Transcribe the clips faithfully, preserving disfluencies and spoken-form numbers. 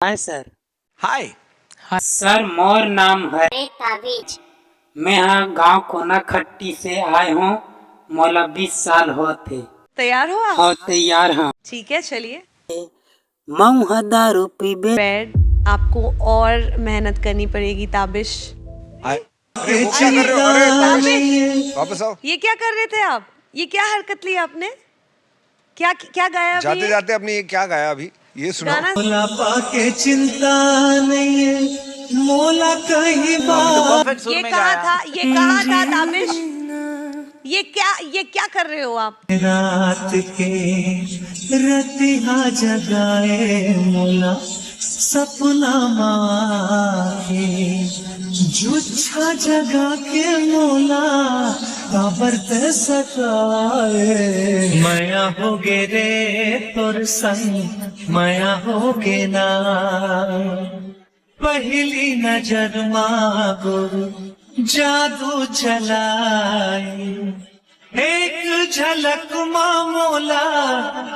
Hi sir. हाय। Sir, मोर नाम है ताबिज। मैं हा गांव कोना खट्टी से आए हूँ। मोला बीस साल होत हे। तैयार हो आप? हाँ, तैयार हाँ। ठीक है, चलिए। मऊ हा दारू पीबे। बेड, आपको और मेहनत करनी पड़ेगी ताबिश। अरे, वो क्या कर रहे हो? अरे, ताबिश, वापस आओ। ये क्या कर रहे थे आप? ये क्या हरकत ली आपने? क्या क्या गाया अभी जाते ये? जाते अपनी ये क्या गाया अभी, ये सुनाओ। गाना मोला के चिंता नहीं है, मोला कहीं बात। ये कहा था, ये कहा था ताबिश। ये क्या, ये क्या कर रहे हो आप? रात के रतिहा जगाए मोला सपना माहे, जुच्छा जगा के मोला काबर ते सताए। मया हो गे रे तोर संग, मया हो गे ना। पहली नजर मा गुरु जादू चलाए, एक झलक मा मोला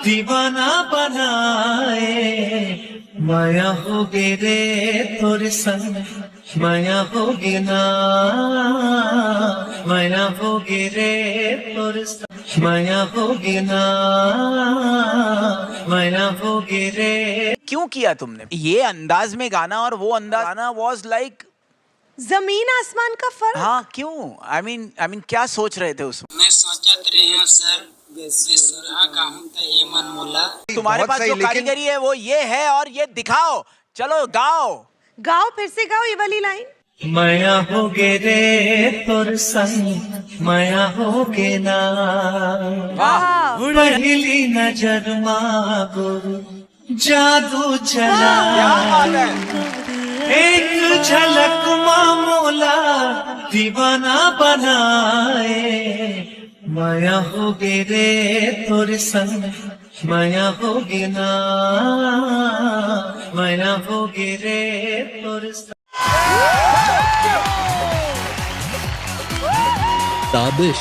दीवाना बनाए। मया हो गे रे तोर संग, मया हो गे ना। मया हो गे रे तोर संग, मया हो गे ना। मया हो गे रे। क्यों किया तुमने ये अंदाज में गाना? और वो अंदाज गाना वॉज लाइक जमीन आसमान का फर्क। हाँ, क्यों? आई मीन आई मीन क्या सोच रहे थे उसमें? मैं सोचत रहे हूँ सर, मैं सुरहा गाहूँ त ये मन मोला। तुम्हारे बहुत पास सही, जो लेकिन कारीगरी है वो ये है, और ये दिखाओ। चलो गाओ। गाओ, फिर से गाओ ये वाली लाइन। मया हो गे रे तोर संग, मया हो गे ना। वाह। पहली नजर मा गुरु जादू चला, क्या बात है। एक झलक मा मोला दीवाना बनाए। मया हो गे रे तोर संग, मया हो गे ना। मया हो गे रे तोर संग। ताबिश।